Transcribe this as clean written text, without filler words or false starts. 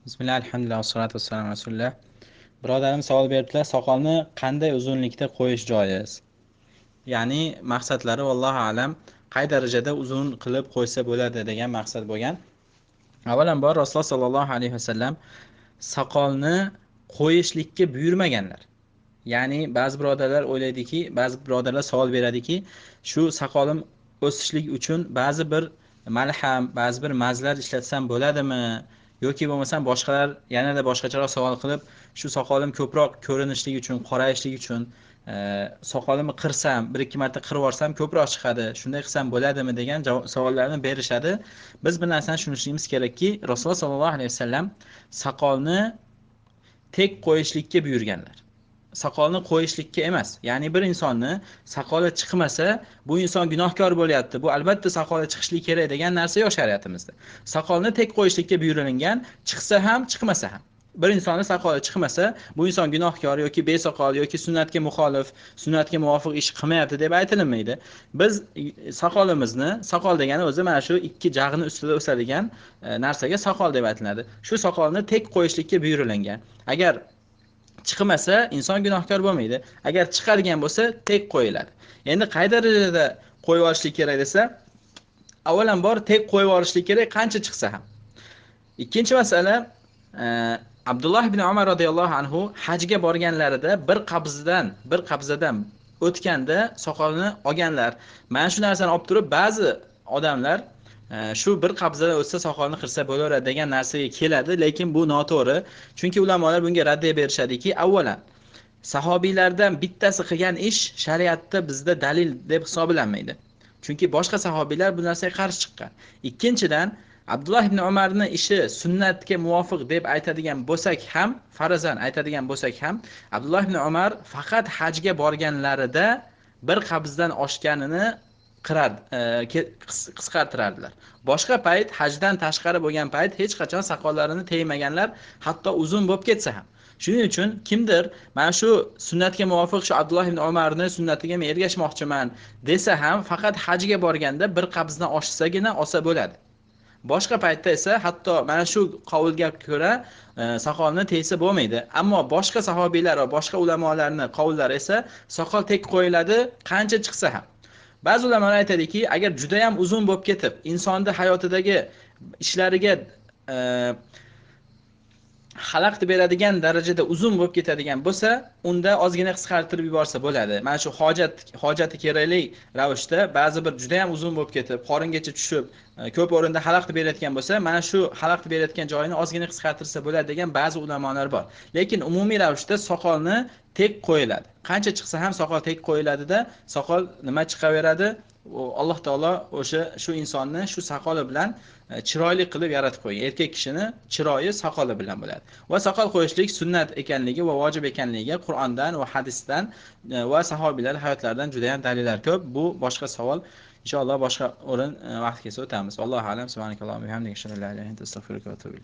Bismillah, alhamdulillah, vassalatu vassalamu ala rasulillah. Birodarim savol beribdilar, soqolni qanday uzunlikda qo'yish joiz? Ya'ni maqsadlari vallohu alam qay darajada uzun qilib qo'ysa bo'ladi degan maqsad bo'lgan. Avvalambor Rasululloh sallallohu alayhi vasallam soqolni qo'yishlikka buyurmaganlar. Ya'ni ba'zi birodarlar o'ylaydiki, ba'zi birodarlar savol beradiki, shu soqolim o'sishlik uchun ba'zi bir malham, ba'zi bir mazlar ishlatsam bo'ladimi? Yoki bo'lmasam boshqalar yanada boshqacharoq savol qilib, shu soqolim ko'proq ko'rinishligi uchun, qorayishligi uchun soqolimni qirsam, bir ikki marta qirib yuborsam ko'proq chiqadi, shunday qilsam bo'ladimi degan savollarni berishadi. Biz bir narsani tushunishimiz kerakki, Rasululloh sollallohu alayhi vasallam soqolni tek qo'yishlikka buyurganlar. Soqolni qo'yishlikka emas. Ya'ni bir insonni soqoli chiqmasa, bu inson gunohkor bo'lyapti. Bu albatta soqoli chiqishligi kerak degan narsa yo'q shariatimizda. Soqolni tek qo'yishlikka buyurilgan, chiqsa ham, chiqmasa ham. Bir insonni soqoli chiqmasa, bu inson gunohkor yoki besoqol yoki sunnatga muxolif, sunnatga muvofiq ish qilmayapti deb aytilmaydi. Biz soqolimizni, soqol degani o'zi mana shu ikki jag'ni ustida o'sadigan narsaga soqol deb aytiladi. Shu soqolni tek qo'yishlikka buyurilgan. Agar chiqmasa inson gunohkor bo'lmaydi. Agar chiqadigan bo'lsa tek qo'yiladi. Endi qay darajada qo'yib olishlik kerak desa, avvalambor tek qo'yib olishlik kerak qancha chiqsa ham. Ikkinchi masala, Abdulloh ibn Umar radhiyallohu anhu hajga borganlarida bir qabzadan o'tganda soqolini olganlar. Mana shu narsani olib turib ba'zi odamlar shu bir qabzadan o'tsa soqolni qirsa bo'laveradi degan narsaga keladi, lekin bu noto'g'ri. Chunki ulamolar bunga raddiya berishadiki, avvalan sahobiylardan bittasi qilgan ish shariatda bizda dalil deb hisoblanmaydi. Chunki boshqa sahobiylar bu narsaga qarshi chiqqan. Ikkinchidan, Abdulloh ibn Umarning ishi sunnatga muvofiq deb aytadigan bo'lsak ham, farazan aytadigan bo'lsak ham, Abdulloh ibn Umar faqat hajga borganlarida bir qabzdan oshganini qisqartirardilar. Boshqa payt, hajdan tashqari bo'lgan payt hech qachon soqollarini tegmaganlar, hatto uzun bo'lib ketsa ham. Shuning uchun kimdir mana shu sunnatga muvofiq shu Abdulloh ibn Umarning sunnatiga men ergashmoqchiman desa ham, faqat hajga borganda bir qabzdan oshsagina olsa bo'ladi. Boshqa paytda esa hatto mana shu qovulga ko'ra soqolni tegsa bo'lmaydi. Ammo boshqa sahobiylar va boshqa ulamolarning qovullari esa soqol tek qo'yiladi qancha chiqsa ham. Ba'zi ulamolar aytadiki, agar juda ham uzun bo'lib ketib, insonni hayotidagi ishlariga xalaqit beradigan darajada uzun bo'lib ketadigan bo'lsa, unda ozgina qisqartirib yuborsa bo'ladi. Mana shu hojati kerakli ravishda ba'zi bir juda ham uzun bo'lib ketib, qoringacha tushib, ko'p o'rinda xalaqit berayotgan bo'lsa, mana shu xalaqit berayotgan joyini ozgina qisqartirsa bo'ladi degan ba'zi ulamolar bor. Lekin umumiy ravishda soqolni tek qo'yiladi. Qancha chiqsa ham soqol tek qo'yiladida, soqol nima chiqaveradi? Alloh taolo o'sha shu insonni shu soqoli bilan chiroyli qilib yaratib qo'ygan. Erkak kishini chiroyi soqoli bilan bo'ladi. Va soqol qo'yishlik sunnat ekanligi va vojib ekanligiga Qur'ondan va hadisdan va sahobiylar hayotlaridan juda ham dalillar ko'p. Bu boshqa savol. Inshaalloh boshqa o'rin vaqt kelsa o'tamiz. Allohu a'lam. Subhanakallohu va bihamdika, ashhadu an la ilaha illa anta, astag'firuka va atubu ilayk.